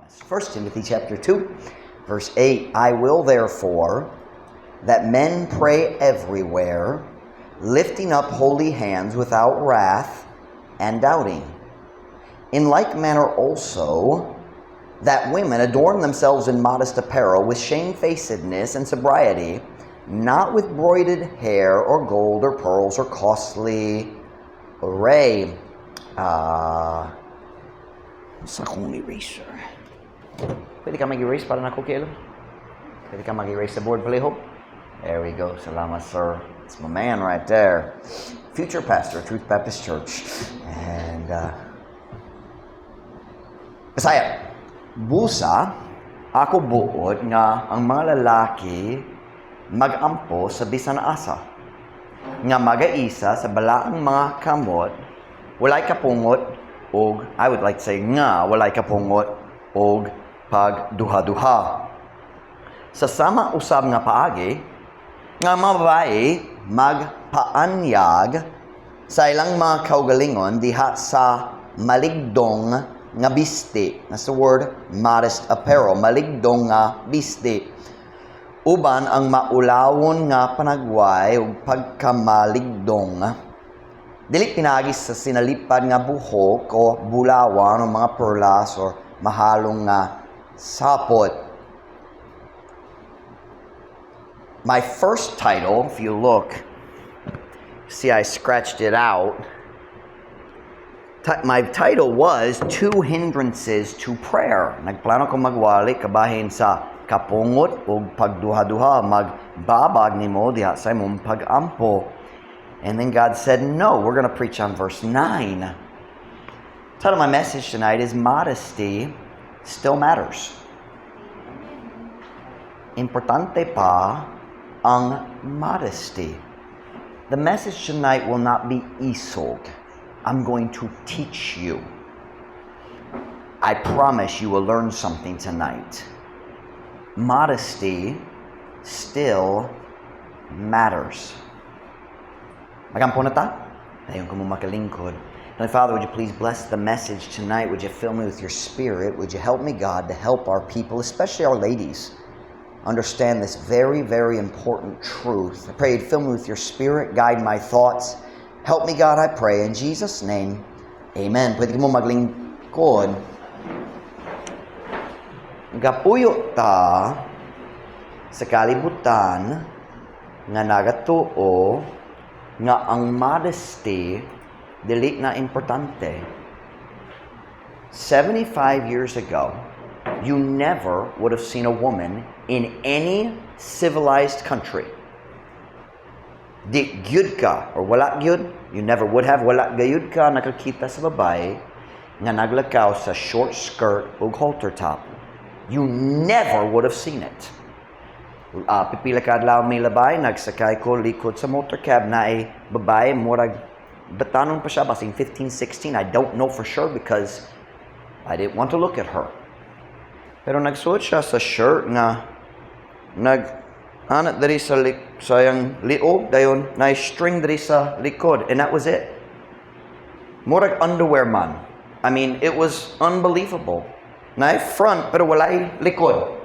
1 Timothy chapter 2, verse 8: "I will therefore that men pray everywhere, lifting up holy hands without wrath and doubting. In like manner also, that women adorn themselves in modest apparel with shamefacedness and sobriety, not with broided hair or gold or pearls or costly array." Sa akong eraser. Pwede ka mag-erase para nako, Caleb? Pwede ka mag-erase sa board, palihog? There we go. Salamat, sir. It's my man right there. Future pastor, Truth Baptist Church. And, Bisaya, "Busa, ako buot nga ang mga lalaki magampo sa bisan asa, nga magaisa sa balaang mga kamot, walay kapungot og," I would like to say nga walay kapungot og pagduha-duha. "Sa sama usab nga paagi, nga mga babae magpaanyag sa ilang mga kaugalingon diha sa maligdong nga bisti." That's the word "modest apparel." Maligdong nga bisti. "Uban ang maulawon nga panagway ug pagkamaligdong. Dili pinaagi sa sinalipad nga buhok o bulawan o mga perlas o mahalong nga sapot." My first title, if you look, see I scratched it out. My title was "Two Hindrances to Prayer." Nagplano ko magwali kabahin sa kapungot ug pagduha-duha magbabag nimo diha sa imong pag-ampo. And then God said, "No, we're going to preach on verse 9." Title of my message tonight is "Modesty Still Matters." Importante pa ang modesty. The message tonight will not be isog. I'm going to teach you. I promise you will learn something tonight. Modesty still matters. Magampo na ta? Dayon kamo makalingkod. Heavenly Father, would you please bless the message tonight? Would you fill me with your Spirit? Would you help me, God, to help our people, especially our ladies, understand this very, very important truth? I pray you'd fill me with your Spirit, guide my thoughts. Help me, God, I pray. In Jesus' name, amen. Pwede mo maglingkod. Gapuyo ta sa kalibutan nga nagatuo nga ang modesty dili na importante. 75 years ago, you never would have seen a woman in any civilized country. Di gyud ka, or wala gyud, you never would have, wala gayud ka nakakita sa babae nga naglakaw sa short skirt ug halter top. You never would have seen it. Pipila ka adlaw milabay, nagsakay ko likod sa motorcab, naay babae, murag batanon pa siya, basing 15, 16. I don't know for sure because I didn't want to look at her. Pero nagsuot siya sa shirt nga nag anat diri sa iyang liog, dayon na string diri sa likod, and that was it. Murag underwear man. I mean, it was unbelievable. Na front pero walay likod.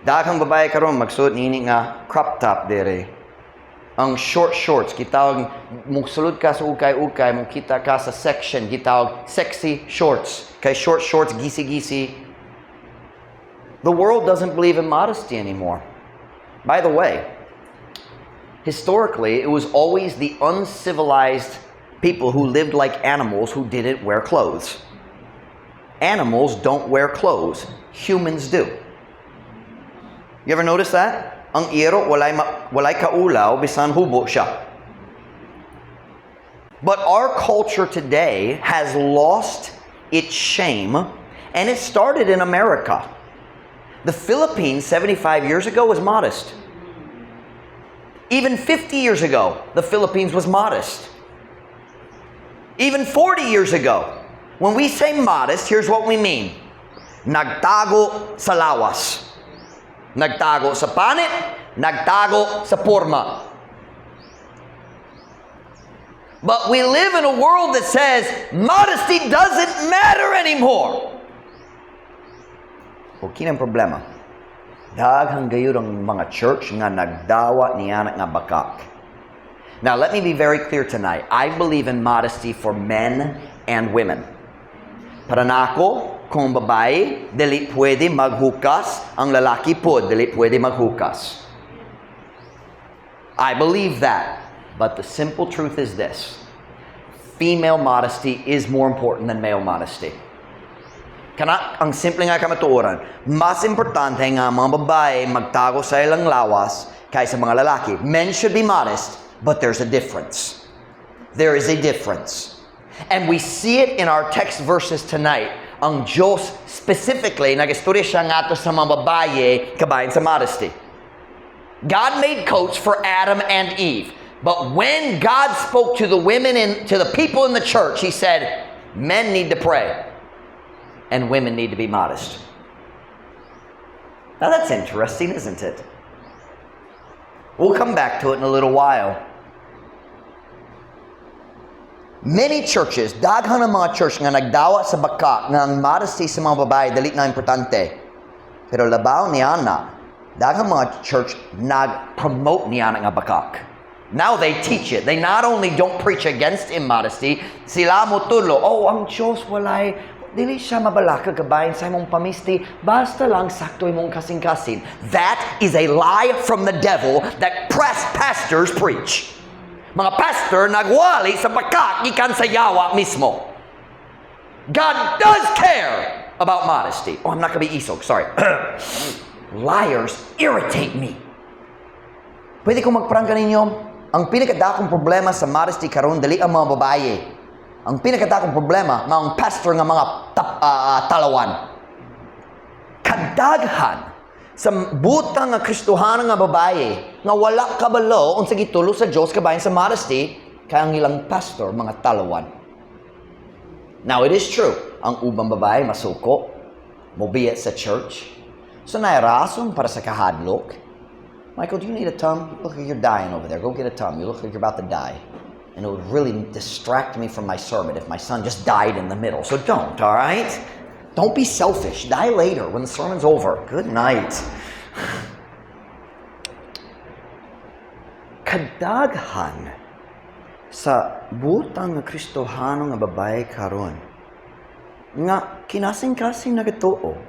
Daghang babae karon magsuot niini nga crop top dere. Ang short shorts gitawag, musulod ka sa ukay-ukay, mo kita ka sa section gitawag sexy shorts. Kay short shorts gisi-gisi. The world doesn't believe in modesty anymore. By the way, historically, it was always the uncivilized people who lived like animals who didn't wear clothes. Animals don't wear clothes. Humans do. You ever notice that? Ang iro, walay kaulaw, bisan hubo siya. But our culture today has lost its shame, and it started in America. The Philippines 75 years ago was modest. Even 50 years ago, the Philippines was modest. Even 40 years ago, when we say modest, here's what we mean. Nagtago sa lawas. Nagtago sa panit, nagtago sa porma. But we live in a world that says modesty doesn't matter anymore. O kinang problema. Daghang gayud ang mga church nga nagdawa niana nga bakak. Now, let me be very clear tonight. I believe in modesty for men and women. Para nako, kung babae, dili pwede maghukas, ang lalaki po, dili pwede maghukas. I believe that. But the simple truth is this: female modesty is more important than male modesty. Kana ang simple nga kamatuoran, mas importante nga mga babae magtago sa ilang lawas kaysa mga lalaki. Men should be modest, but there's a difference. There is a difference. And we see it in our text verses tonight. Ang Diyos specifically, nag-istorya siya ngadto sa mga babae kabahin sa modesty. God made coats for Adam and Eve. But when God spoke to the women and to the people in the church, he said, "Men need to pray and women need to be modest." Now that's interesting, isn't it? We'll come back to it in a little while. Many churches, daghan ang mga church nga nagdawa sa bakak nga ang modesty sa mga babae dili na importante. Pero labaw niana, daghan mga church nag-promote niana nga bakak. Now they teach it. They not only don't preach against immodesty, sila motudlo, "Oh, ang Diyos walay, dili siya mabalaka kabahin sa imong pamisti, basta lang sakto imong kasing-kasing." That is a lie from the devil that press pastors preach. Mga pastor nagwali sa bakak gikan sa yawa mismo. God does care about modesty. Oh, I'm not gonna be isog. Sorry. Liars irritate me. Pwede ko magprangka ninyo? Ang pinakadakong problema sa modesty karon dili ang mga babae. Ang pinakadakong problema mga pastor nga mga talawan. Kadaghan sa butang nga Kristohanon nga babae nga wala kabalo unsa gitulo sa Dios kabahin sa modesty kay ang ilang pastor mga talawan. Now it is true, ang ubang babae masuko, mobiya sa church. So naay rason para sa kahadlok. Michael, do you need a tum? You look like you're dying over there. Go get a tum. You look like you're about to die. And it would really distract me from my sermon if my son just died in the middle. So don't, all right? Don't be selfish. Die later when the sermon's over. Good night. Kadaghan sa butang nga Kristohano nga babae karon nga kinasing-kasing nagatuo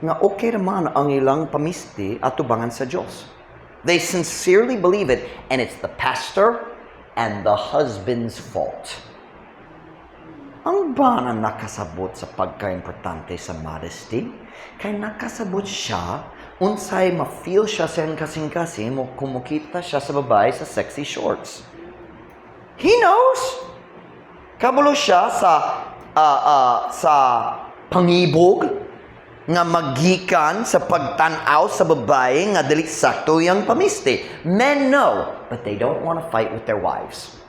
nga okay raman ang ilang pamisti atubangan sa Dios. They sincerely believe it, and it's the pastor and the husband's fault. Ang bana nakasabot sa pagka-importante sa modesty, kay nakasabot siya unsay ma-feel siya sa iyang kasing-kasing mo kung mokita siya sa babae sa sexy shorts. He knows. Kabalo siya sa pangibog nga magikan sa pagtan-aw sa babae nga dili sakto iyang pamisti. Men know, but they don't want to fight with their wives.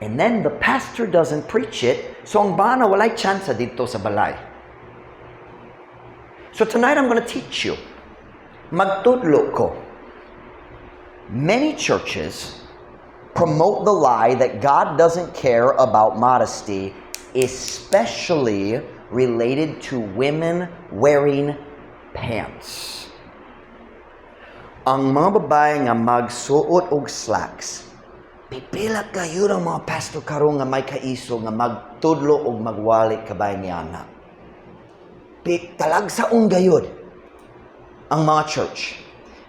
And then the pastor doesn't preach it, so ang bana walay chance didto sa balay. So tonight I'm going to teach you. Magtudlo ko. Many churches promote the lie that God doesn't care about modesty, especially related to women wearing pants. Ang mga babae nga magsuot og slacks, pipila kayo ang mga pastor karon nga may kaisog nga magtudlo og magwali kabahin niana. Talagsaon gayud ang mga church.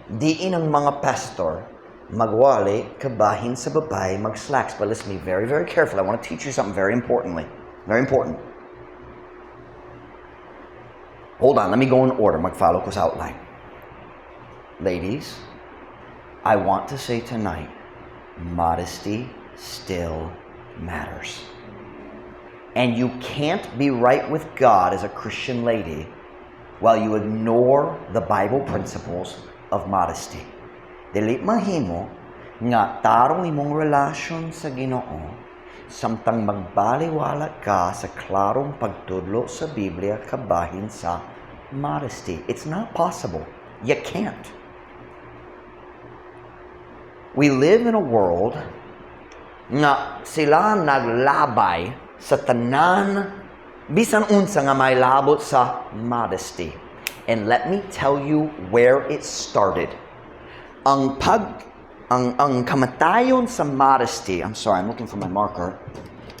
Diin ang mga pastor magwali kabahin sa babae mag-slacks. But listen to me very, very carefully. I want to teach you something very importantly. Very important. Hold on, let me go in order. Mag-follow ko sa outline. Ladies, I want to say tonight, modesty still matters. And you can't be right with God as a Christian lady while you ignore the Bible principles of modesty. Dili mahimo nga tarong imong relasyon sa Ginoo samtang magbaliwala ka sa klarong pagtudlo sa Biblia kabahin sa modesty. It's not possible. You can't. We live in a world nga sila naglabay sa tanan Bisan unsa nga may labot sa modesty. And let me tell you where it started. Ang pag ang kamatayon sa modesty, I'm sorry, I'm looking for my marker.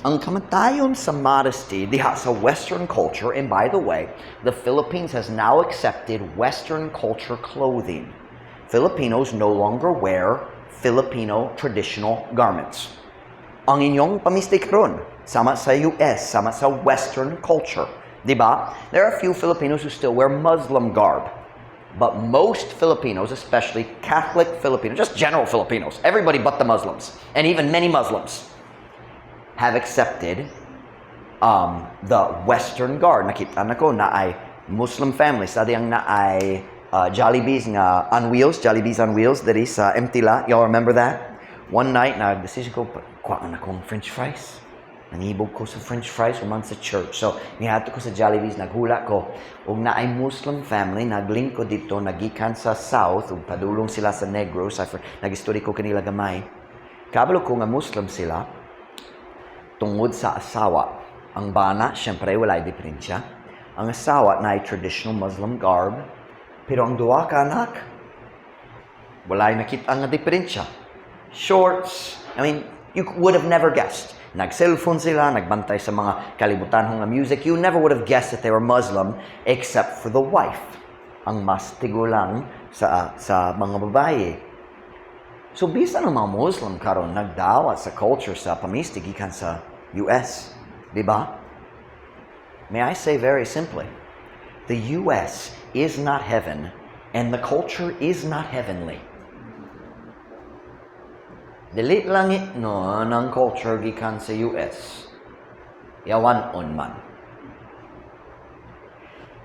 Ang kamatayon sa modesty diha sa Western culture, and by the way, the Philippines has now accepted Western culture clothing. Filipinos no longer wear Filipino traditional garments. Ang inyong pamisti karon sama sa US, sama sa Western culture. Di ba? There are a few Filipinos who still wear Muslim garb. But most Filipinos, especially Catholic Filipinos, just general Filipinos, everybody but the Muslims, and even many Muslims, have accepted the Western garb. Nakita nako naay Muslim family sa diyang naay Jollibee's nga on wheels, Jollibee's on wheels, diri sa Mtila. Y'all remember that? One night, nag-decision ko, kuhaan akong french fries. Nangibog ko sa french fries human sa church. So, niadto ko sa Jollibee's, naghula ko. Ug naay Muslim family, naglingkod dito, nagikan sa South, ug padulong sila sa Negros. Nag-istorya ko kanila gamay. Kabalo ko nga Muslim sila, tungod sa asawa. Ang bana, syempre, walay diferensya. Ang asawa na ay traditional Muslim garb, pero ang duha ka anak, walay nakita nga diferensya. Shorts, I mean, you would have never guessed. Nag-cellphone sila, nagbantay sa mga kalibutan nga music. You never would have guessed that they were Muslim except for the wife. Ang mas tigulang sa mga babae. So bisan ang mga Muslim karon nagdawat sa culture sa pamisti gikan sa US, di ba? May I say very simply, the US is not heaven and the culture is not heavenly. Dili langit no ang culture gikan sa US. Yawan-on man.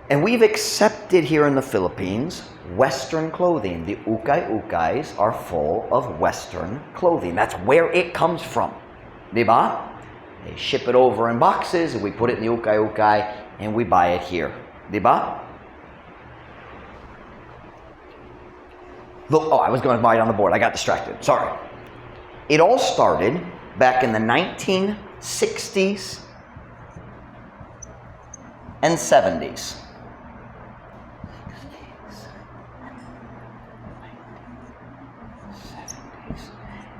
And we've accepted here in the Philippines Western clothing. The ukay-ukays are full of Western clothing. That's where it comes from. Di ba? They ship it over in boxes, and we put it in the ukay-ukay, and we buy it here. Di ba? Look, oh, I was going to write on the board. I got distracted. Sorry. It all started back in the 1960s and 70s. 70s.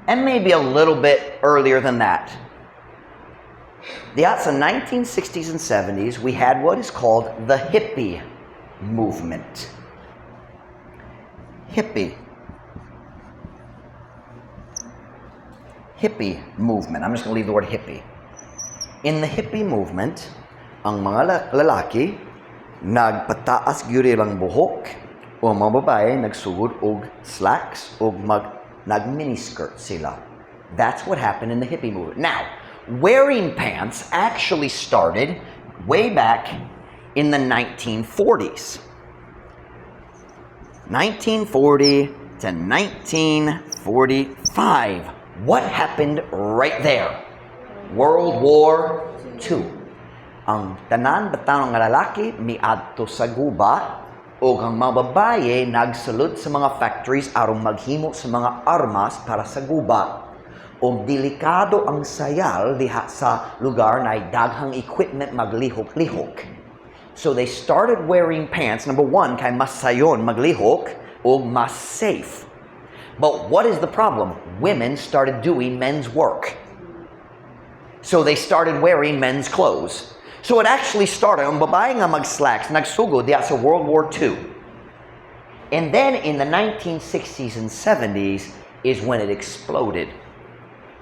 And maybe a little bit earlier than that. The 1960s and 70s, we had what is called the hippie movement. Hippie. Hippie movement. I'm just going to leave the word hippie. In the hippie movement, ang mga lalaki nagpataas gyud ilang buhok o ang mga babae nagsugod og slacks o mag nag miniskirt sila. That's what happened in the hippie movement. Now, wearing pants actually started way back in the 1940s. 1940 to 1945. What happened right there? World War II. Ang tanan batanon nga lalaki miadto sa guba ug ang mga babaye nagsulod sa mga factories aron maghimo sa mga armas para sa guba. Ug delikado ang sayal diha sa lugar na daghang equipment maglihok-lihok. So they started wearing pants. Number one, kay mas sayon maglihok ug mas safe. But what is the problem? Women started doing men's work. So they started wearing men's clothes. So it actually started, ang babae nga mag-slacks, nagsugod diha sa World War II. And then in the 1960s and 70s is when it exploded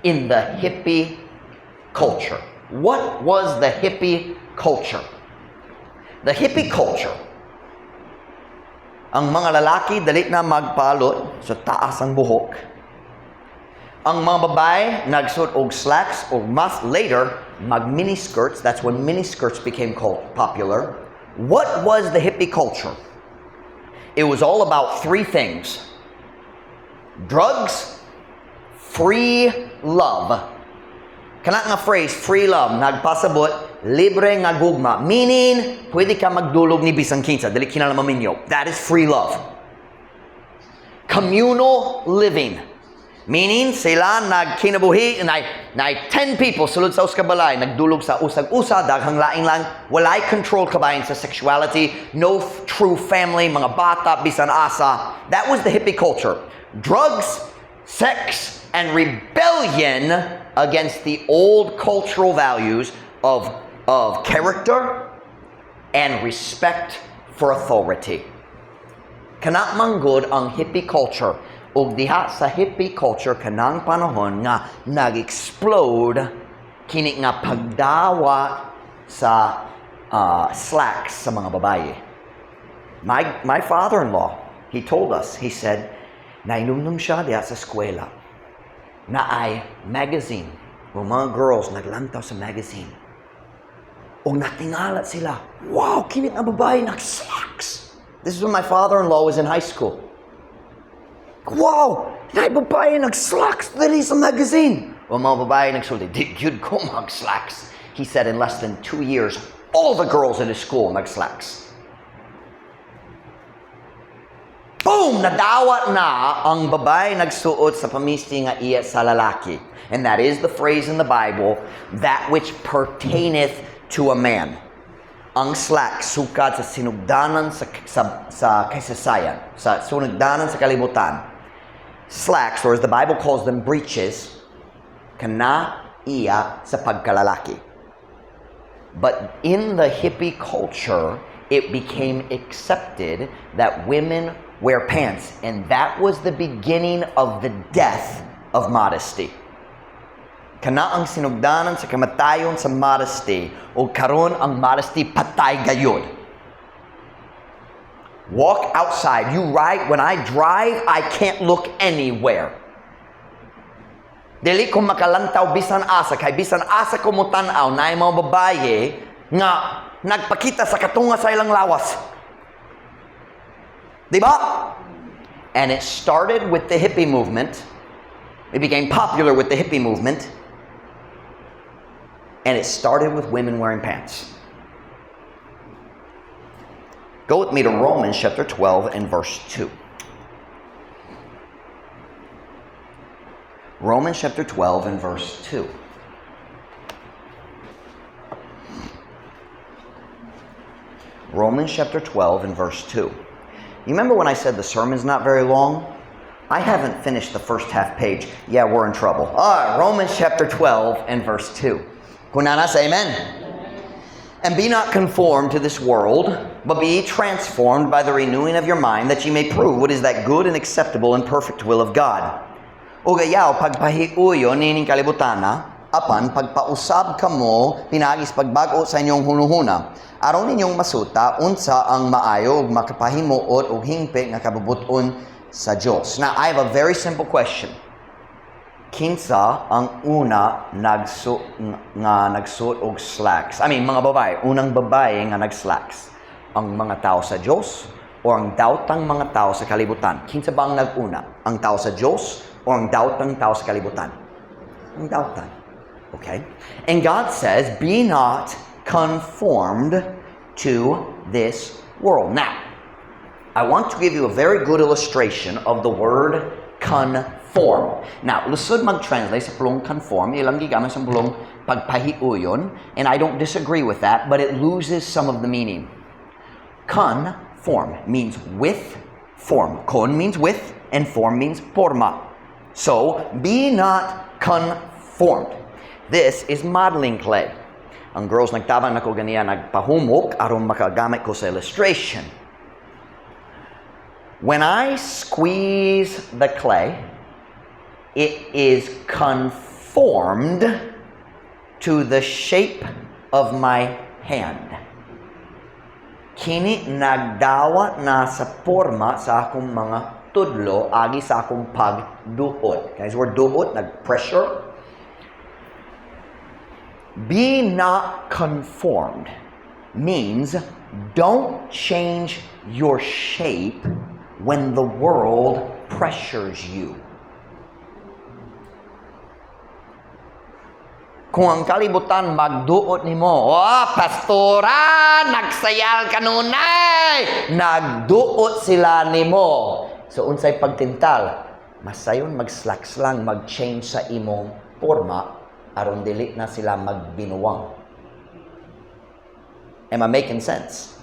in the hippie culture. What was the hippie culture? The hippie culture, ang mga lalaki dali na magpalot sa taas ang buhok. Ang mga babae nagsuot og slacks o mas later mag miniskirts. That's when miniskirts became popular. What was the hippie culture? It was all about three things: drugs, free love. Kana nga phrase, free love, nagpasabot, libre nga gugma. Meaning, pwede ka magdulog ni bisan kinsa, dili kinahanglan maminyo. That is free love. Communal living. Meaning, sila nagkinabuhi, na 10 people sulod sa usa ka balay, nagdulog sa usag-usa, daghang laing lang, walay control kabahin sa sexuality, no true family, mga bata, bisan asa. That was the hippie culture. Drugs, sex, and rebellion against the old cultural values of character and respect for authority. Kana manggod ang hippie culture. Ug diha sa hippie culture kanang panahon nga nag-explode kini nga pagdawa sa slacks sa mga babae. My father-in-law, he told us, he said, nainumnum siya diha sa eskwela naay magazine. O mga girls naglantaw sa magazine. O natingala sila. "Wow, kini nga babae nag-slacks." This is when my father-in-law was in high school. "Wow, naay babae nag-slacks diri sa magazine." O mga babae nagsulti, "Di gyud ko mag-slacks." He said in less than 2 years, all the girls in his school nag-slacks. Boom! Nadawat na ang babae nagsuot sa pamisti nga iya sa lalaki. And that is the phrase in the Bible, "that which pertaineth to a man." Ang slacks sukad sa sinugdanan sa kasaysayan, sa sinugdanan sa kalibutan. Slacks, or as the Bible calls them, breeches, kana iya sa pagkalalaki. But in the hippie culture, it became accepted that women wear pants. And that was the beginning of the death of modesty. Kana ang sinugdanan sa kamatayon sa modesty o karon ang modesty patay gayod. Walk outside. You ride, when I drive, I can't look anywhere. Dili ko makalantaw bisan asa kay bisan asa ko motan-aw, naay mga babaye nga nagpakita sa katunga sa ilang lawas. Di ba? And it started with the hippie movement. It became popular with the hippie movement. And it started with women wearing pants. Go with me to Romans chapter 12 and verse 2. Romans chapter 12 and verse 2. Romans chapter 12 and verse 2. You remember when I said the sermon's not very long? I haven't finished the first half page. Yeah, we're in trouble. All right, Romans chapter 12 and verse 2. Kung naa na, say amen. "And be not conformed to this world, but be ye transformed by the renewing of your mind, that ye may prove what is that good and acceptable and perfect will of God." Ug ayaw pagpahiuyon niining kalibutana, apan pagpausab kamo pinaagi sa pagbag-o sa inyong hunuhuna, aron ninyong masuta unsa ang maayo ug makapahimuot ug hingpit nga kabubut-on sa Dios. Now, I have a very simple question. Kinsa ang una nga nagsuot og slacks? I mean, mga babae, unang babae nga nag-slacks. Ang mga tao sa Dios o ang daotang mga tao sa kalibutan? Kinsa ba ang nag-una? Ang tao sa Dios o ang daotang tao sa kalibutan? Ang daotan. Okay? And God says, "Be not conformed to this world." Now, I want to give you a very good illustration of the word "conform." Now, lisod mag-translate sa pulong "conform," ilang gigamit sa pulong "pagpahiuyon," and I don't disagree with that, but it loses some of the meaning. "Conform" means with form. "Con" means with, and "form" means porma. So, be not conformed. This is modeling clay. Ang girls nagtabang nako ganiya nagpahumok aron makagamit ko sa illustration. When I squeeze the clay, it is conformed to the shape of my hand. Kini nagdawat na sa porma sa akong mga tudlo agi sa akong pagduot. Guys, we're duot, nag-pressure. "Be not conformed" means don't change your shape when the world pressures you. Kung ang kalibutan magduot nimo, "Oh, pastora, nagsayal kanunay." Nagduot sila nimo. So unsay pagtintal? Masayon mag-slacks lang, mag-change sa imong porma aron dili na sila magbinuwang. Am I making sense?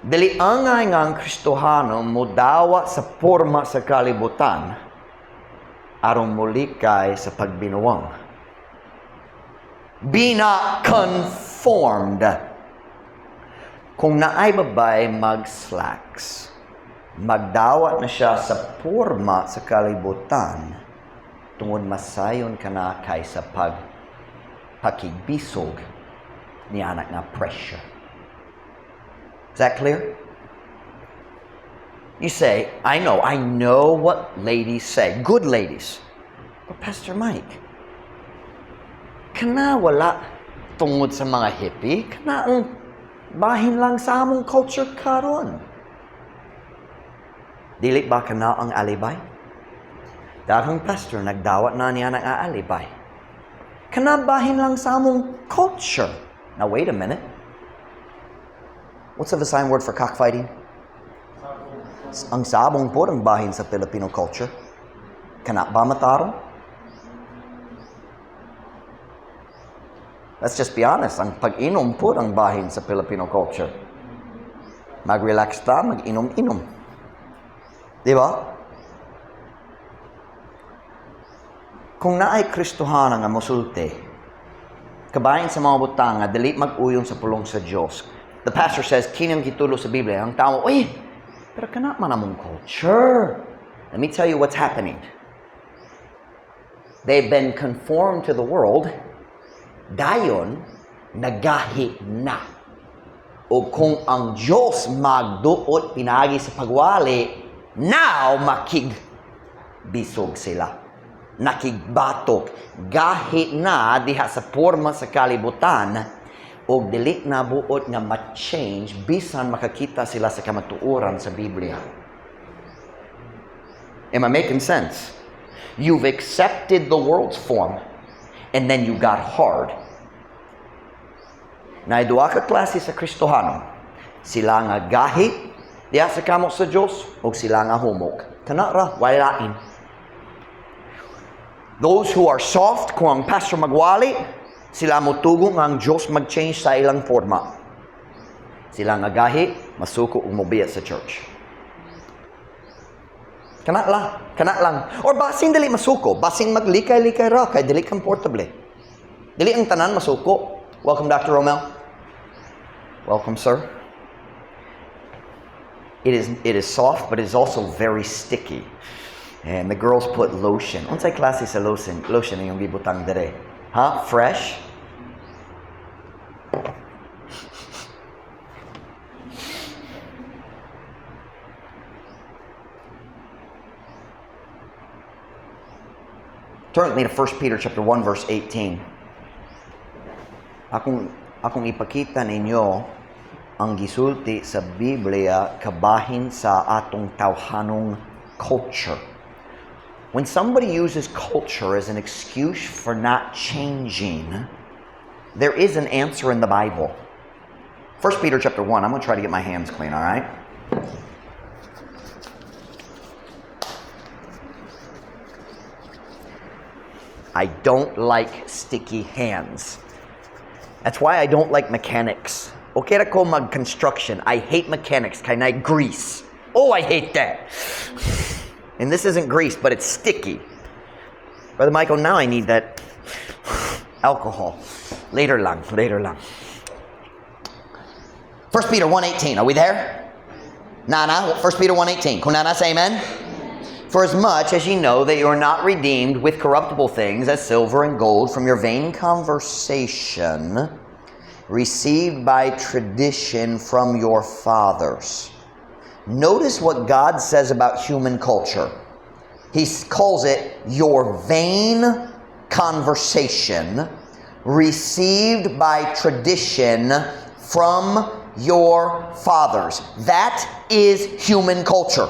Dili angay nga ang Kristohano mudawa sa porma sa kalibutan aron mulikay sa pagbinuwang. Be not conformed. Kung naay babae mag-slacks, magdawat na siya sa porma sa kalibutan tungod masayon ka na kaysa pag pakigbisog ni anak nga pressure. Is that clear? You say, I know what ladies say. Good ladies. But Pastor Mike, kana wala tungod sa mga hippie, kana ang bahin lang sa among culture karon. Dili ba kana ang alibay? Daghang pastor nagdawat na niya ng alibay. Kana bahin lang sa among culture. Now wait a minute. What's the Visayan word for cockfighting? Ang sabong po ang bahin sa Filipino culture. Kana ba matarong? Let's just be honest, ang pag-inom po ang bahin sa Filipino culture. Mag-relax ta, mag-inom-inom. Di ba? Kung naay Kristohana nga mosulti, kabahin sa mga butang nga dili mag-uyon sa pulong sa Dios. The pastor says, kini ang gitulo sa Biblia. Ang tao, "Uy, pero kana man among culture." Let me tell you what's happening. They've been conformed to the world. Dayon, nagahi na. O kung ang Diyos magduot pinagi sa pagwali, now makig bisog sila. Nakigbatok. Gahi na diha sa porma sa kalibutan o dili na buot nga ma-change bisan makakita sila sa kamatuoran sa Biblia. Am I making sense? You've accepted the world's form and then you got hard. Na duha ka klase sa Kristohano. Sila nga gahi diha sa kamot sa Dios o sila nga humok. Kana ra, walay lain. Those who are soft, kung ang pastor magwali, sila motugo nga ang Diyos mag-change sa ilang forma. Sila nga gahi, masuko ug mobiya sa church. Kana lang, kana lang. Or basin dili masuko, basin maglikay-likay ra kay dili komportable. Dili ang tanan masuko. Welcome, Dr. Romel. Welcome, sir. It is soft, but it is also very sticky. And the girls put lotion. Unsay klase sa lotion? Lotion yung gibutang dire. Ha? Fresh? Turn with me to 1 Peter chapter 1 verse 18. Akong ipakita ninyo ang gisulti sa Biblia kabahin sa atong tawhanong culture. When somebody uses culture as an excuse for not changing, there is an answer in the Bible. 1 Peter chapter 1, I'm going to try to get my hands clean, all right? I don't like sticky hands. That's why I don't like mechanics. Okay ra ko mag-construction. I hate mechanics. Kay naay grease. Oh, I hate that. And this isn't grease, but it's sticky. Brother Michael, now I need that alcohol. Later lang, later lang. 1 Peter 1:18. Are we there? Nana, 1 Peter 1:18. Kung naa na, say amen. For as much as ye know that you are not redeemed with corruptible things as silver and gold from your vain conversation received by tradition from your fathers. Notice what God says about human culture. He calls it your vain conversation received by tradition from your fathers. That is human culture.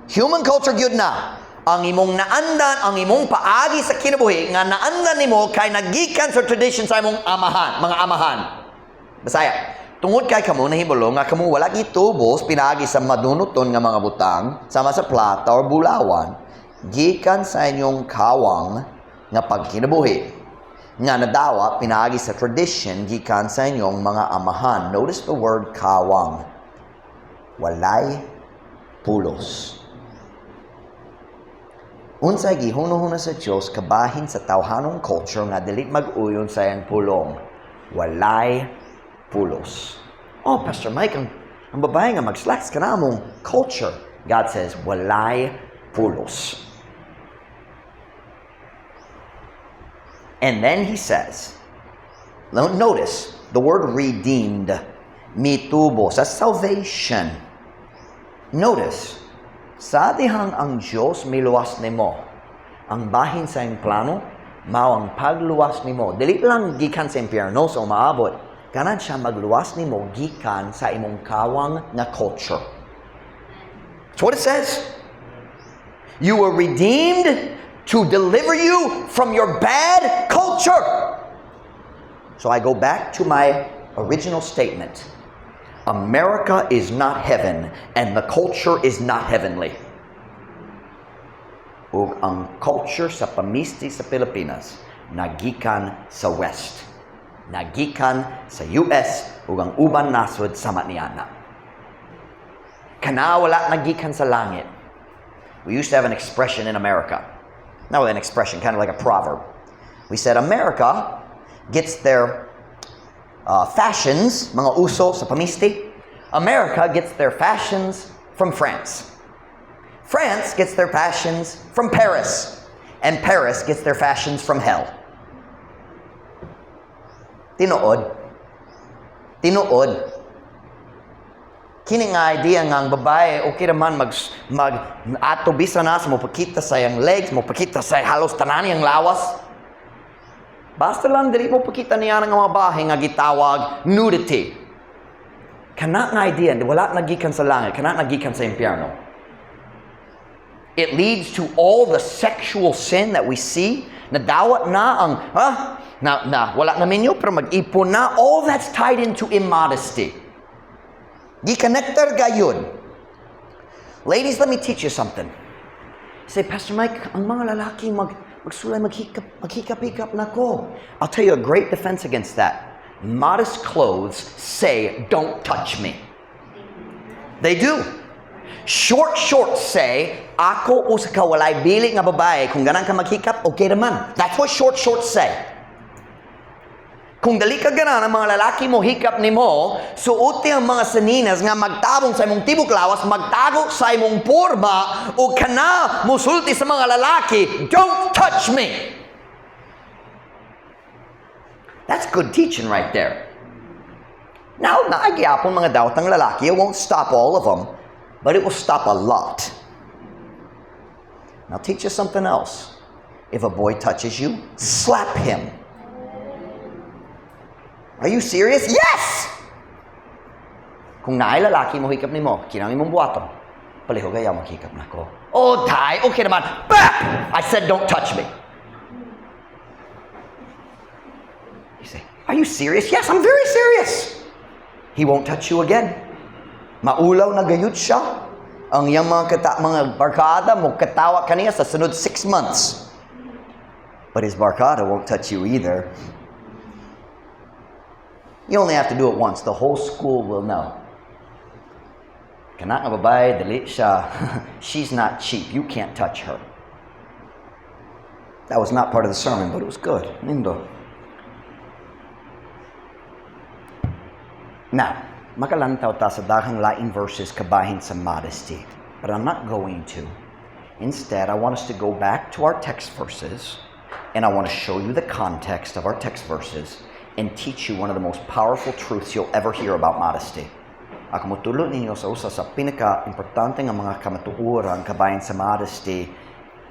Human culture gyud na. Ang imong naandan, ang imong paagi sa kinabuhi nga naandan nimo kay nagikan sa tradition sa imong amahan, mga amahan. Bisaya. Tungod kay kamo nahibalo nga kamo wala gitubos pinaagi sa madunuton nga mga butang sama sa plata or bulawan gikan sa inyong kawang nga pagkinabuhi nga nadawa pinaagi sa tradition gikan sa inyong mga amahan. Notice the word "kawang." Walay pulos. Unsay gihuna-huna sa Dios kabahin sa tawhanong culture nga dili mag-uyon sa iyang pulong? Walay pulos. "Oh, Pastor Mike, ang babae nga mag-slacks, kana among culture." God says, "Walay pulos." And then he says, notice the word "redeemed," mitubos, that's salvation. Notice, sa dihang ang Diyos miluwas nimo, ang bahin sa iyang plano, mao ang pagluwas nimo. Dili lang gikan sa impyerno sa umaabot, ganahan siya magluwas nimo gikan sa imong kawang nga culture. That's what it says. You were redeemed to deliver you from your bad culture. So I go back to my original statement. America is not heaven and the culture is not heavenly. Ug ang culture sa pamisti sa Pilipinas nagikan sa West. Nagikan sa US ug ang uban nasod sama niana. Kana wala nagikan sa langit. We used to have an expression in America. Not really an expression, kind of like a proverb. We said America gets their fashions, mga uso sa pamisti. America gets their fashions from France. France gets their fashions from Paris. And Paris gets their fashions from hell. Tinuod. Tinuod. Kini nga idea nga ang babae okay raman mag ato bisa na sa mopakita sa iyang legs, mopakita sa halos tanan iyang lawas. Basta lang dili mo pakita niya ng mga bahay nga gitawag nudity. Kana nga idea, wala nagikan sa langit, kana nagikan sa impyerno. It leads to all the sexual sin that we see. Nadawat na ang, ha? Na, wala na minyo, pero mag-ipon na. All that's tied into immodesty. Gikonektar gayud. Ladies, let me teach you something. You say, "Pastor Mike, ang mga lalaki magsulay, maghikap, maghikap-hikap na ko." I'll tell you a great defense against that. Modest clothes say, "Don't touch me." They do. Short shorts say, "Ako usa ka walay bili nga babae, kung ganahan ka maghikap, okay naman." That's what short shorts say. Kung dali ka ganahan ang mga lalaki mo hikap nimo, suoti ang mga saninas nga magtabong sa imong tibok lawas, magtago sa imong porma, o kana musulti sa mga lalaki, "Don't touch me." That's good teaching right there. Now, naa gyapon mga dawtang lalaki, it won't stop all of them, but it will stop a lot. Now, teach you something else. If a boy touches you, slap him. Are you serious? Yes! Kung naay lalaki mo hikap nimo, kinahanglan imong buhaton. "Palihog ayaw maghikap nako." "Oh, dai, okay naman." Bap! I said, "Don't touch me." You say, "Are you serious?" Yes, I'm very serious. He won't touch you again. Maulaw na gayud siya. Ang iyang mga barkada mo katawa kaniya sa sunod 6 months. But his barkada won't touch you either. You only have to do it once. The whole school will know. Kana nga babae, dili siya. She's not cheap. You can't touch her. That was not part of the sermon, but it was good. Nindot. Now, makalantaw ta sa daghang laing verses kabahin sa modesty. But I'm not going to. Instead, I want us to go back to our text verses, and I want to show you the context of our text verses and teach you one of the most powerful truths you'll ever hear about modesty. Ako motudlo ninyo sa usa sa pinaka-importante nga mga kamatuoran kabahin sa modesty,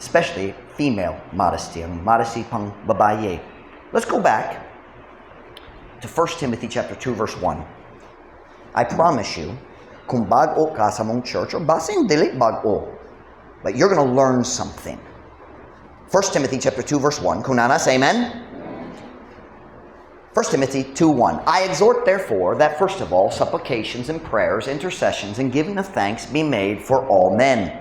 especially female modesty, ang modesty pang babaye. Let's go back to 1 Timothy chapter 2 verse 1. I promise you, kung bag-o ka sa among church, or basin dili bag-o, but you're going to learn something. 1 Timothy chapter 2 verse 1, kung naa na, say amen. 1 Timothy 2:1. I exhort therefore that first of all supplications and prayers, intercessions and giving of thanks be made for all men.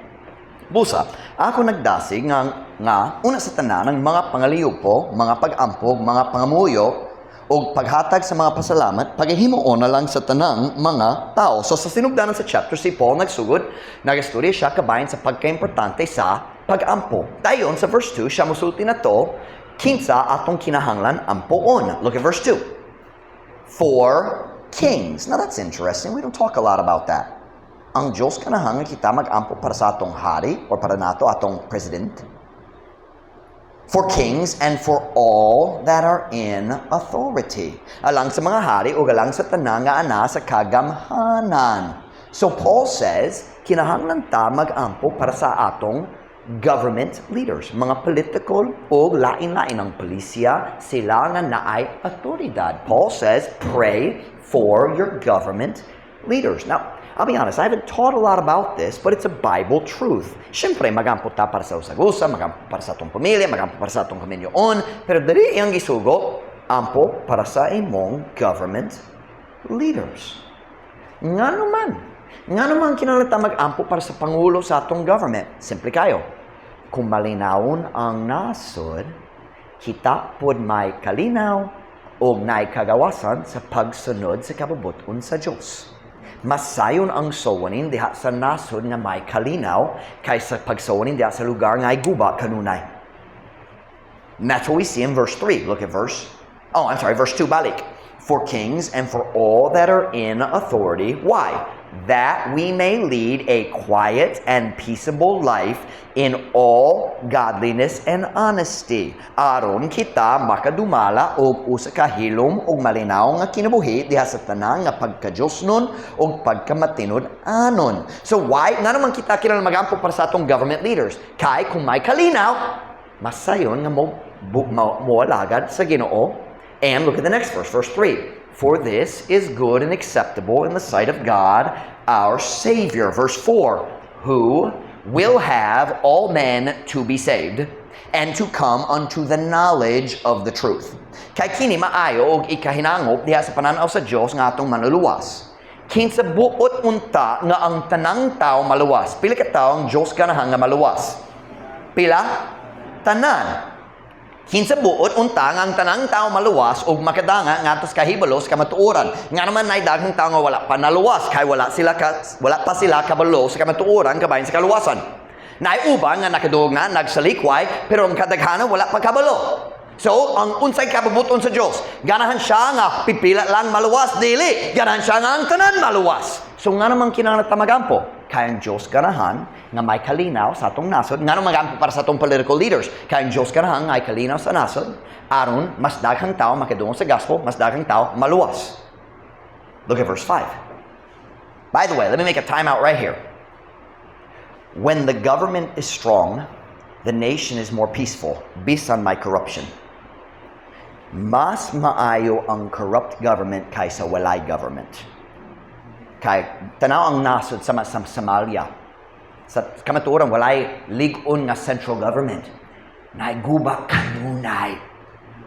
Busa, ako nagdasig nga una sa tanan ang mga pangaliyupo, mga pag-ampo, mga pangamuyo, o paghatag sa mga pasalamat, pagahimuon na lang sa tanang mga tao. So sa sinugdanan sa chapter, si Paul nagsugod, nagastorya siya kabahin sa pagkaimportante sa pag-ampo. Dayon sa verse 2, siya musulti na to, kinsa atong kinahanglan ampoon. Look at verse 2. For kings. Now that's interesting. We don't talk a lot about that. Ang Diyos ganahan kita mag-ampo para sa atong hari or para nato atong president. For kings and for all that are in authority. Alang sa mga hari o alang sa tanan nga ana sa kagamhanan. So Paul says, kinahanglan ta mag-ampo para sa atong government leaders, mga political o lain-lain ang pulisya, sila nga naay autoridad. Paul says, pray for your government leaders. Now, I'll be honest, I haven't taught a lot about this, but it's a Bible truth. Siyempre, magampo ta para sa usag-usa, magampo para sa atong pamilya, magampo para sa atong kaminyoon, pero diri iyang gisugo, ampo para sa imong government leaders. Ngano man? Ngano man kinahanglan ta mag-ampo para sa pangulo sa atong government? Simple kaayo. Kung malinawon ang nasod, kita pod may kalinaw o naay kagawasan sa pagsunod sa kabubuton sa Diyos. Mas sayon ang sowanin diha sa nasod nga may kalinaw kaysa pagsowanin diha sa lugar nga ay guba kanunay. And that's what we see in verse 3. Look at verse, oh, I'm sorry, verse 2, balik. For kings and for all that are in authority. Why? That we may lead a quiet and peaceable life in all godliness and honesty. Aron kita makadumala og usa ka hilom ug malinaw nga kinabuhi diha sa tanan nga pagkadiyosnon ug pagkamatinud-anon. So why ngano man kita kinahanglan magampo para sa atong government leaders? Kay kung may kalinaw, masayon nga mo alagad sa Ginoo. And look at the next verse, verse 3. For this is good and acceptable in the sight of God, our Savior. Verse 4, who will have all men to be saved and to come unto the knowledge of the truth. Kay kini maayo og ikahinangop diha sa pananaw sa Dios nga atong manluluwas. Kinsa buot unta nga ang tanang tao maluwas. Pila ka tao ang Dios ganahan nga maluwas? Pila? Tanan. Kinsa buot unta nga ang tanang tao maluwas ug makadanga ngadto sa kahibalo sa kamatuoran. Ngano man nay daghang tao nga wala pa naluwas kay wala pa sila kabalo sa kamatuoran kabahin sa kaluwasan. Naay uban nga nakadungog na nagsalikway, pero ang kadaghanan wala pa kabalo. So, ang unsay kabubuton sa Dios? Ganahan siya nga pipila lang maluwas? Dili. Ganahan siya nga ang tanan maluwas. So, ngano man kinahanglan ta magampo? Kay ang Dios ganahan nga may kalinaw sa atong nasod. Ngano magampo para sa atong political leaders? Kay ang Dios ganahan nga may kalinaw sa nasod aron mas daghang tao makadungog sa gospel, mas daghang tao maluwas. Look at verse 5. By the way, let me make a timeout right here. When the government is strong, the nation is more peaceful, bisan may corruption. Mas maayo ang corrupt government kaysa walay government. Kay tanaw ang nasod sa Somalia. Sa kamatuoran walay lig-on nga central government. Naay guba kanunay.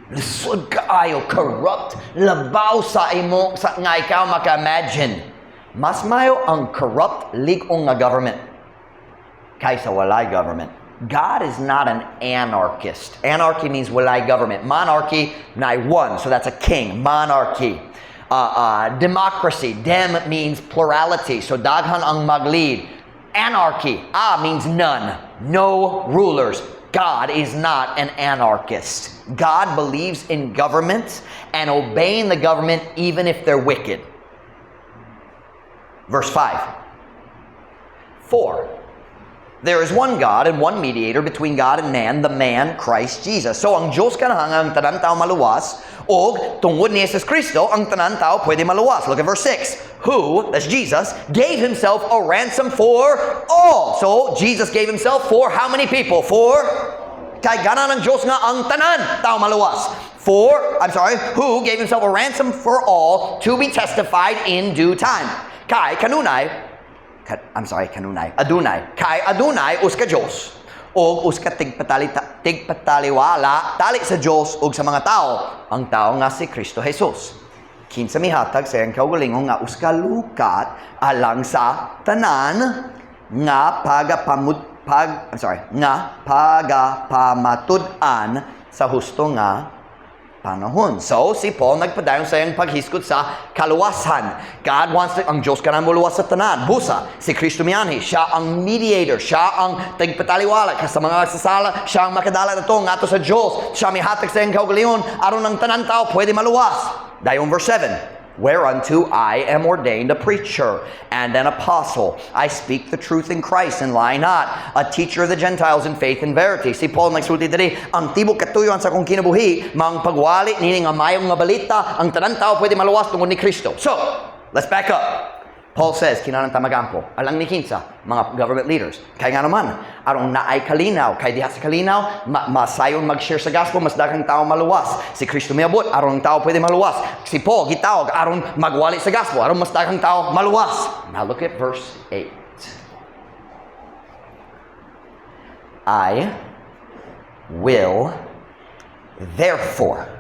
Lisod kaayo, corrupt, labaw sa imo sa nga ikaw maka-imagine. Mas maayo ang corrupt lig-on nga government kaysa walay government. God is not an anarchist. Anarchy means walay government. Monarchy, naay one, so that's a king. Monarchy. Democracy, dem means plurality, so daghan ang mag-lead. Anarchy, a means none, no rulers. God is not an anarchist. God believes in government and obeying the government even if they're wicked. Verse 5. 4. There is one God and one mediator between God and man, the man Christ Jesus. So ang Diyos ganahan ang tanan tao maluwas og tungod ni Jesus Kristo ang tanan tao pwede maluwas. Look at verse 6. Who, that's Jesus, gave himself a ransom for all. So Jesus gave himself for how many people? For kay ganahan ang Diyos nga ang tanan tao maluwas. For, I'm sorry, who gave himself a ransom for all to be testified in due time. Kay kanunay I'm sorry, kanunay, adunay. Kay adunay usa ka Dios og usa ka tigpatalita tigpataliwala tali sa Dios ug sa mga tao, ang tao nga si Kristo Jesus. Kinsa mihatag sa iyang kaugalingon nga usa ka lukat alang sa tanan nga pagapamut pag I'm sorry, nga pagapamatud-an sa husto nga panahon. So, si Paul nagpadayon sa iyang paghisgot sa kaluwasan. God wants to, ang Diyos kanang muluwas sa tanan. Busa, si Kristo mianhi, siya ang mediator, siya ang tigpataliwala sa mga sasala, siya ang makadala nato ngadto sa Diyos. Siya mihatag sa iyang kaugalingon aron ang tanan tao pwede maluwas. Dayon verse 7. "Whereunto I am ordained a preacher and an apostle. I speak the truth in Christ and lie not, a teacher of the Gentiles in faith and verity." Si Paul nagsulti diri, ang tibok katuyoan sa akong kinabuhi, mang pagwali nini nga maayong nga balita, ang tanan tao pwede maluwas tungod ni Kristo. So, let's back up. Paul says, kinahanglan ta magampo. Alang ni kinsa, mga government leaders. Kay nga naman, aron naay kalinaw, kay diha sa kalinaw, masayon mag-share sa gospel, mas daghang tao maluwas. Si Kristo miabot, aron ang tao pwede maluwas. Si Paul gitawag aron magwali sa gospel, aron mas daghang tao maluwas. Now look at verse 8. "I will therefore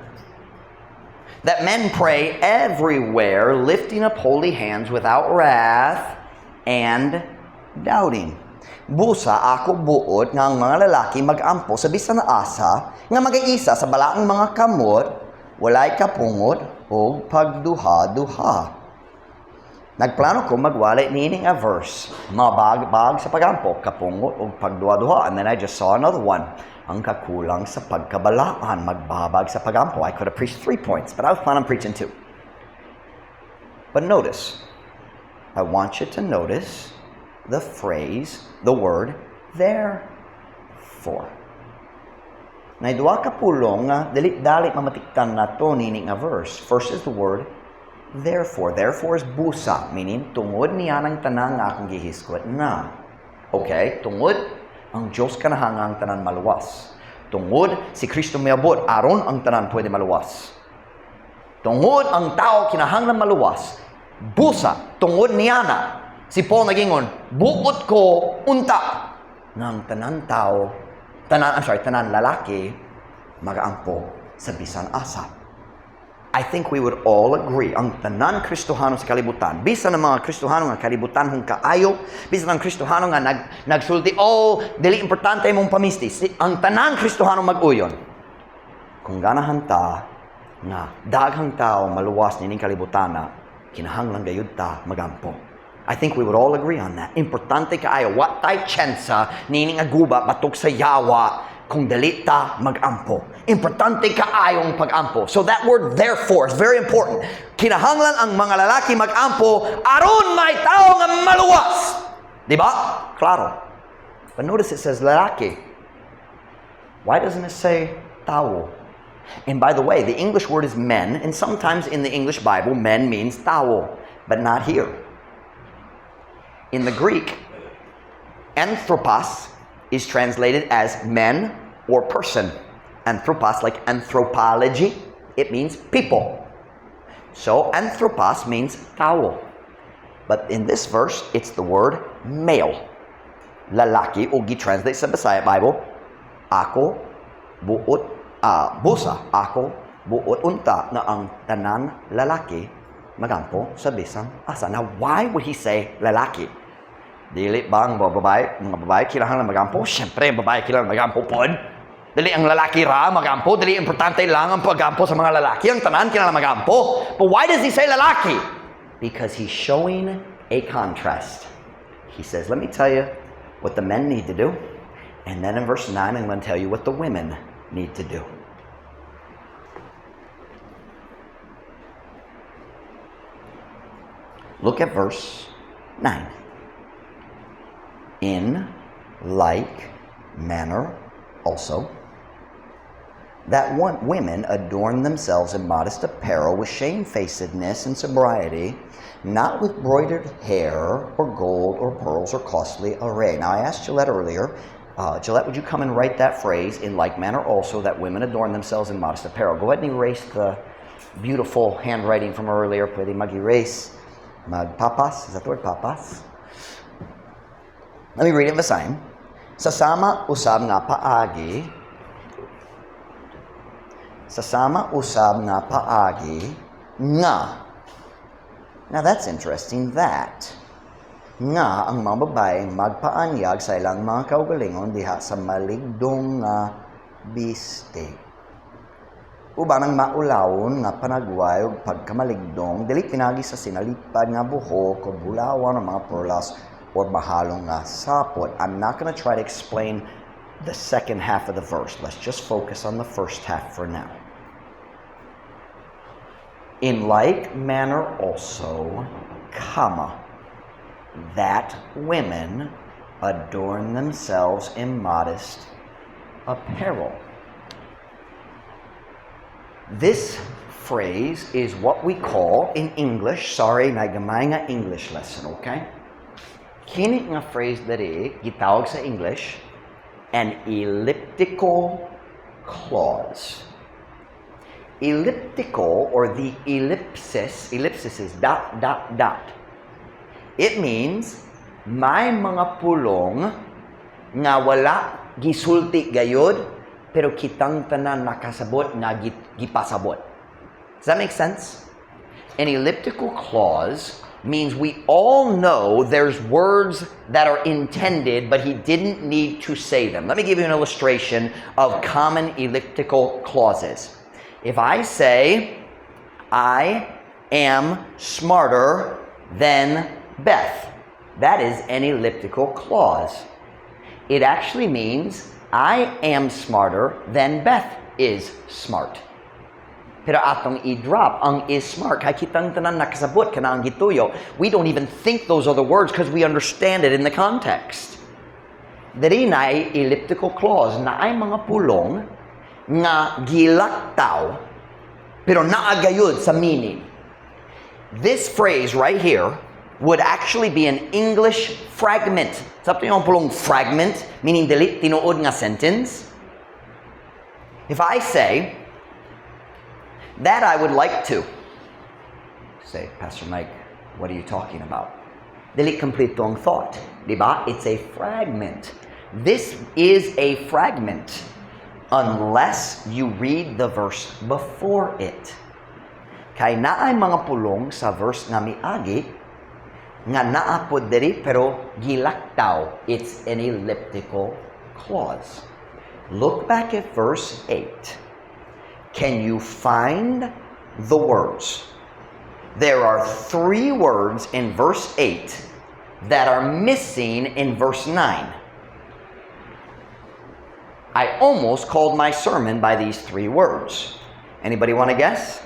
that men pray everywhere, lifting up holy hands without wrath and doubting." Busa ako buot nga ang mga lalaki magampo sa bisan asa nga magaisa sa balaang mga kamot, walay kapungot o pagduha-duha. Nagplano ko magwali niini nga verse, mga bag sa pagampo, kapungot o pagduha-duha. And then I just saw another one. Ang kakulang sa pagkabalaan, magbabag sa pagampo. I could have preached three points, but I was planning on preaching two. But notice, I want you to notice the phrase, the word "therefore." Naay duha ka pulong nga dili dali mamatikdan nato nini nga verse. First is the word "therefore." "Therefore" is busa, meaning tungod niya ng tanan nga akong gihisgot na. Okay, tungod ang Diyos kanahanga ang tanan maluwas. Tungod si Kristo miabot aron ang tanan pwede maluwas. Tungod ang tao kinahanglan maluwas, busa tungod niya na. Si Paul nagingon, buot ko unta ng tanan tao, tanan, I'm sorry, tanan lalaki magaampo sa bisan asa. I think we would all agree, ang tanan Kristohano sa kalibutan, bisan ang mga Kristohano nga kalibutan hong kaayo, bisan ang Kristohano nga nagsulti, "Oh, dili importante imong pamisti." Ang tanan Kristohano mag-uyon. Kung ganahan ta nga daghang tao maluwas nining kalibutan na, kinahanglan gayud ta magampo. I think we would all agree on that. Importante kaayo, wa tay tsensa nining guba batok sa yawa kung dili ta magampo. Importante kaayong pagampo. So that word "therefore" is very important. Kinahanglan ang mga lalaki magampo aron may tao nga maluwas. Di ba? Klaro. But notice it says lalaki. Why doesn't it say tao? And by the way, the English word is "men," and sometimes in the English Bible, "men" means tao, but not here. In the Greek, anthropos is translated as men or person. Anthropos, like anthropology, it means people. So anthropos means tao. But in this verse, it's the word "male." Lalaki, o gi-translate sa Bisaya Bible, ako buot, busa, ako buot unta nga ang tanan lalaki magampo sa bisan asa. Now, why would he say lalaki? Dili ba ang mga babae kailangan magampo? Siyempre, ang babae kailangan magampo pod. Dili ang lalaki ra magampo, dili importante lang ang paggampo sa mga lalaki, ang tanan kinahanglan magampo. But why does he say lalaki? Because he's showing a contrast. He says, "Let me tell you what the men need to do. And then in verse 9, I'm going to tell you what the women need to do." Look at verse 9. "In like manner also, that one, women adorn themselves in modest apparel with shamefacedness and sobriety, not with broidered hair or gold or pearls or costly array." Now, I asked Gillette earlier, Gillette, would you come and write that phrase, "In like manner also, that women adorn themselves in modest apparel"? Go ahead and erase the beautiful handwriting from earlier. Pwede mag-erase. Magpapas. Is that the word? Papas? Let me read it in Visayan. Sa sama usab nga paagi, Sa sama usab nga paagi nga. Now that's interesting, that. Nga ang mga babae magpaanyag sa ilang mga kaugalingon diha sa maligdong nga bisti. Uban ang maulawon nga panagway ug pagkamaligdong dili pinagi sa sinalipad nga buhok o bulawan o mga perlas or mahalong nga sapot. I'm not going to try to explain the second half of the verse. Let's just focus on the first half for now. In like manner also, comma, that women adorn themselves in modest apparel. This phrase is what we call in English, sorry, nagamay nga English lesson, okay? Kini nga phrase diri gitawag sa English an elliptical clause. Elliptical, or the ellipsis, ellipsis is dot, dot, dot. It means may mga pulong nga wala gisulti gayod pero kitang tanan nakasabot nga gipasabot. Does that make sense? An elliptical clause means we all know there's words that are intended, but he didn't need to say them. Let me give you an illustration of common elliptical clauses. If I say, "I am smarter than Beth," that is an elliptical clause. It actually means I am smarter than Beth is smart. Pero atong i-drop ang "is smart" kay kitang tanan nakasabot kana ang gituyo. We don't even think those other words because we understand it in the context. Diri naay elliptical clause, naay mga pulong nga gilaktaw pero naa gayud sa meaning. This phrase right here would actually be an English fragment. Sabot ninyo ang pulong "fragment," meaning dili tinuod nga sentence. If I say, "That I would like to," say, "Pastor Mike, what are you talking about?" Dili kompleto ang thought. Di ba? It's a fragment. This is a fragment unless you read the verse before it. Kay naay mga pulong sa verse nga miagi nga naa pod diri pero gilaktaw. It's an elliptical clause. Look back at verse 8. Can you find the words? There are three words in verse 8 that are missing in verse 9. I almost called my sermon by these three words. Anybody want to guess?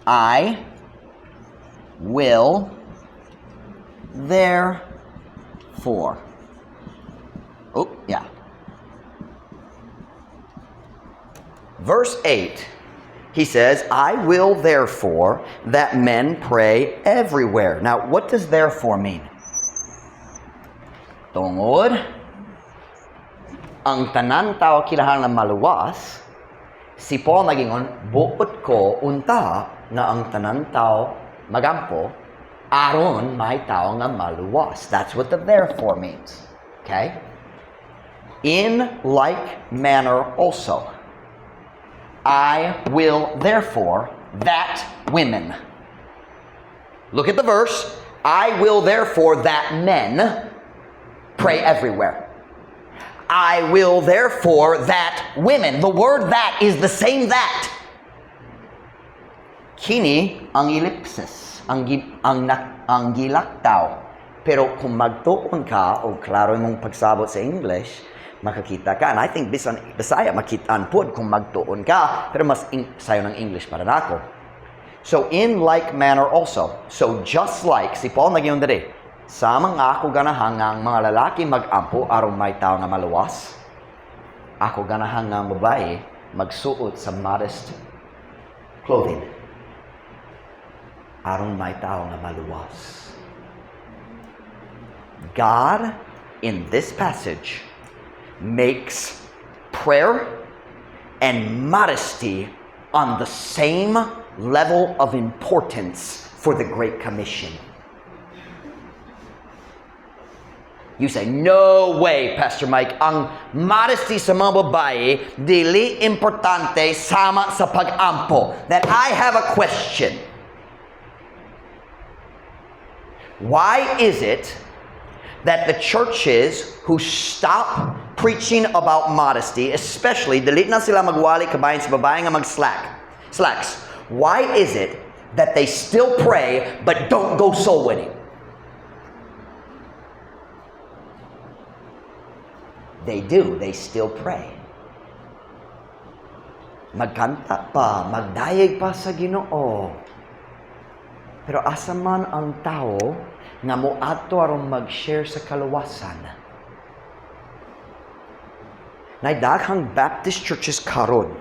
I will therefore. I will therefore. Oh, yeah. Verse 8, he says, "I will therefore that men pray everywhere." Now, what does "therefore" mean? Tungod, ang tanan tao kinahanglan maluwas, si Paul nagingon, buot ko unta nga ang tanan tao magampo, aron may tao nga maluwas. That's what the "therefore" means. Okay? In like manner also, I will therefore that women. Look at the verse. I will therefore that men pray everywhere. I will therefore that women. The word "that" is the same "that." Kini ang ellipsis, ang gilaktaw. Pero kung magtuon ka o klaro imong pagsabot sa English, makakita ka. And I think bisan Bisaya makitaan pod kung magtuon ka, pero mas sayo ng English para nako. So in like manner also. So just like si Paul nagyon diri, sama nga ako ganahan nga ang mga lalaki magampo aron may tao nga maluwas, ako ganahan nga ang babae magsuot sa modest clothing aron may tao nga maluwas. God in this passage makes prayer and modesty on the same level of importance for the Great Commission. You say, "No way, Pastor Mike. Ang modesty sa mga babae, dili importante sama sa pag-ampo." Then I have a question. Why is it that the churches who stop preaching about modesty, especially, dili na sila magwali kabahin sa babae nga mag-slacks. Why is it that they still pray but don't go soul winning? They do. They still pray. Magkanta pa, magdayeg pa sa Ginoo. Pero asa man ang tao nga moadto aron mag-share sa kaluwasan? Nay daghang Baptist churches karon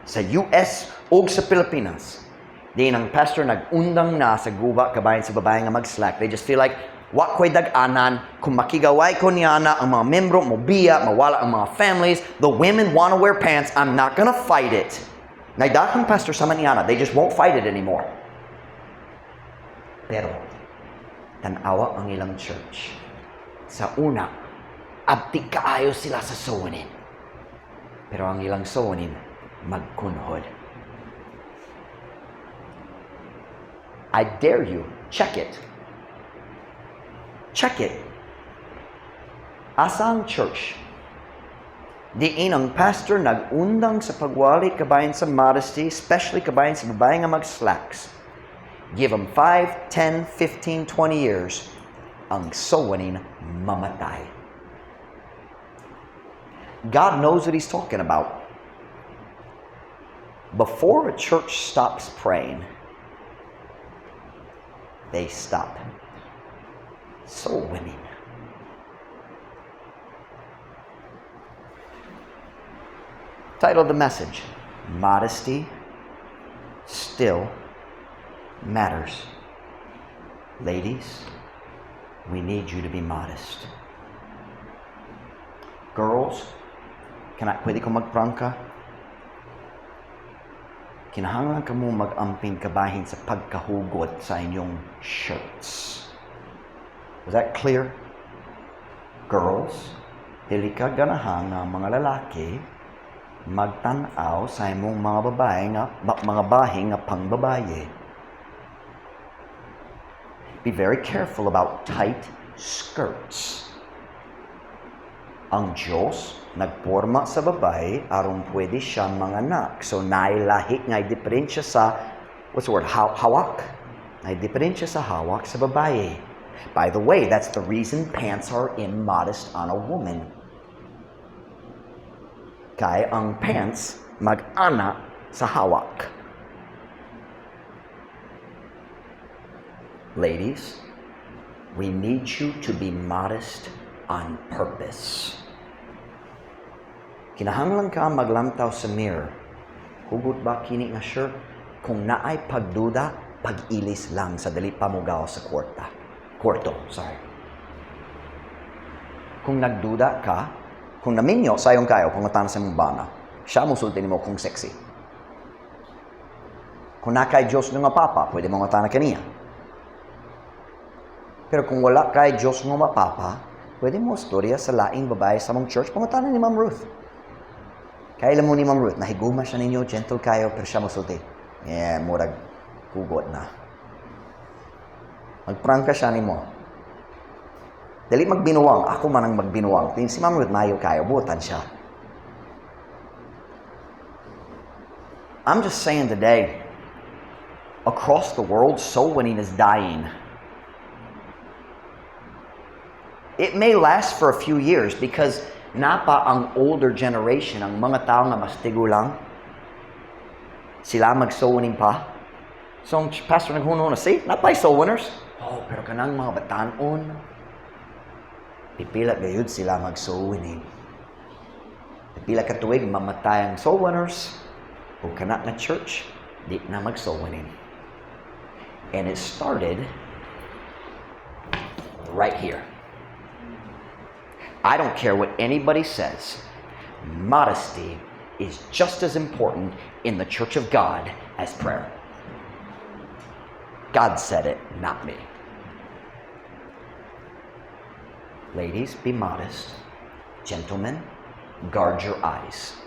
sa US ug sa Pilipinas. Diin ang pastor nag-undang na sa guba kabahin sa babae nga mag-slack. They just feel like, "Wa ko'y dag-anan, kung makigaway ko niana, ang mga membro mobiya, mawala ang mga families, the women wanna wear pants, I'm not gonna fight it." Nay daghang pastor sama niana, they just won't fight it anymore. Pero, tan-awa ang ilang church. Sa una, abti kaayo sila sa soul winning. Pero ang ilang soul winning, magkunhod. I dare you, check it. Check it. Asa ang church diin ang pastor nag-undang sa pagwali kabahin sa modesty, especially kabahin sa babae nga mag-slacks? Give them 5, 10, 15, 20 years, ang soul winning mamatay. God knows what He's talking about. Before a church stops praying, they stop soul winning. Title of the message: Modesty Still Matters. Ladies, we need you to be modest. Girls, can I, pwede ko magprangka? Kinahanglan ka mo mag-amping kabahin sa pagkahugot sa inyong shirts. Was that clear? Girls, dili ka ganahan nga mga lalaki magtan-aw sa imong mga babae nga mga bahin nga pangbabaye. Be very careful about tight skirts. Ang Diyos nagporma sa babae aron pwede siya manganak. So nailahi nga diferensya sa, what's the word, hawak. Nay diferensya sa hawak sa babae. By the way, that's the reason pants are immodest on a woman. Kay ang pants mag-ana sa hawak. Ladies, we need you to be modest on purpose. Kinahanglan ka maglantaw sa mirror. Hugot ba kini nga shirt? Kung naay pagduda, pag-ilis lang sa dili pa mogaw sa kwarta. Kwarto, sorry. Kung nagduda ka, kung naminyo, sayon kayo, pangutana sa imong bana. Siya mo sulti nimo kung sexy. Kung naa kay Diyos nga papa, pwede mo ngutana kaniya. Pero kung wala kay Diyos nga papa, pwede mo storya sa laing babae sa mong church, pangutana ni Ma'am Ruth. Kaila mo ni Ma'am Ruth, nahiguma siya ninyo, gentle kayo, pero siya mosulti. Yeah, murag hugot na. Magprangka siya nimo. Dili magbinuang, ako man ang magbinuang. Si Ma'am Ruth mayo kayo, buotan siya. I'm just saying today, across the world, soul winning is dying. It may last for a few years because napa ang older generation, ang mga tao nga mas tigulang, sila mag-soul winning pa. So ang pastor naghunong na, see, napay soul winners. Oh, pero kanang mga batanon, pipila gayud sila mag-soul winning. Pipila ka tuig, mamatay ang soul winners, o kana nga church, di na mag-soul winning. And it started right here. I don't care what anybody says. Modesty is just as important in the church of God as prayer. God said it, not me. Ladies, be modest. Gentlemen, guard your eyes.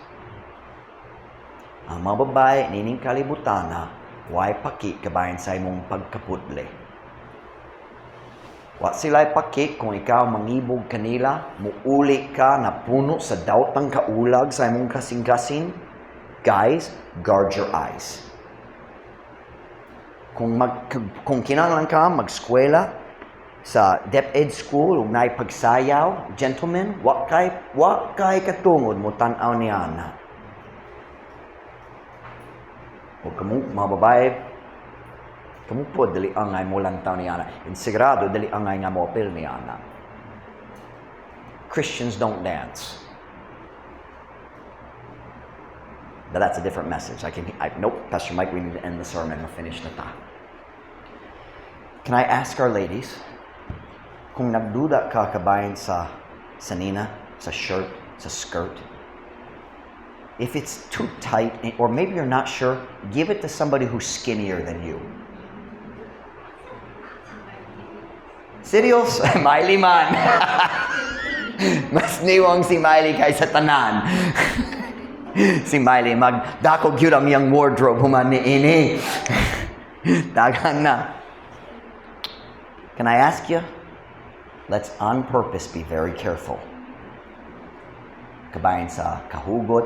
Ang mga babae nining kalibutana, way paki kabahin sa imong pagkapudli. Wa sila'y paki kung ikaw mangibog kanila, muuli ka na puno sa dawtang kaulag sa imong kasing-kasing. Guys, guard your eyes. Kung kinahanglan ka magskwela sa DepEd school ug naay pagsayaw, gentlemen, wa kay katungod mo tan-aw niana. O kamo mga babae, kamo po dili angay mo lantaw niana. And sigurado dili angay nga mo apil niana. Christians don't dance. But that's a different message. I can, I, nope, Pastor Mike, we need to end the sermon. We'll finish na ta. Can I ask our ladies, kung nagduda ka kabahin sa sanina, sa shirt, sa skirt, if it's too tight, or maybe you're not sure, give it to somebody who's skinnier than you. Serious? Miley man. Mas niwang si Miley kaysa tanan. Si Miley, magdako gyud ang iyang wardrobe human ni ini. Daghan na. Can I ask you? Let's on purpose be very careful. Kabahin sa kahugot,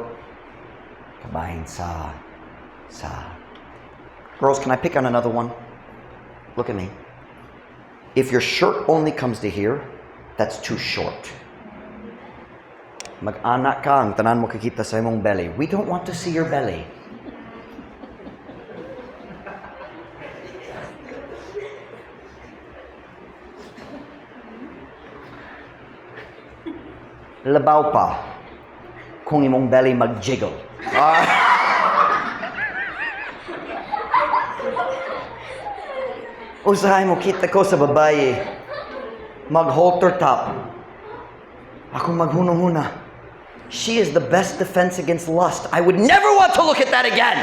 kabahin sa. Girls, can I pick on another one? Look at me. If your shirt only comes to here, that's too short. Mag-anak ka, ang tanan mo kakita sa imong belly. We don't want to see your belly. Labaw pa kung imong belly mag-jiggle. Ah. Usahay mo kita ko sa babae, mag-halter top. Ako maghunong-huna. She is the best defense against lust. I would never want to look at that again.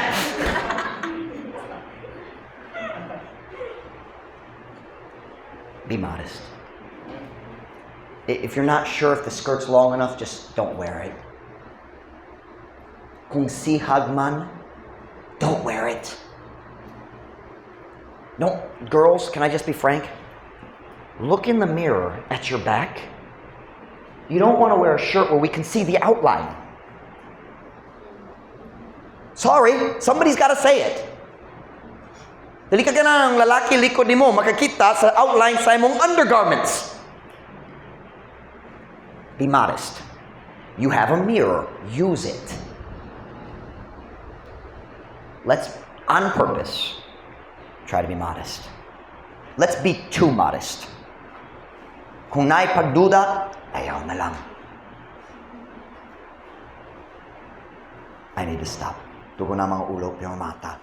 Be modest. If you're not sure if the skirt's long enough, just don't wear it. Kung sihag man, don't wear it. No, girls, can I just be frank? Look in the mirror at your back. You don't want to wear a shirt where we can see the outline. Sorry, somebody's got to say it. Dili ka ganang lalaki likod nimo makakita sa outline sa imong undergarments. Be modest. You have a mirror. Use it. Let's, on purpose, try to be modest. Let's be too modest. Kung naay pagduda, ayaw na lang. I need to stop. Tugo na mga ulo, pero mata.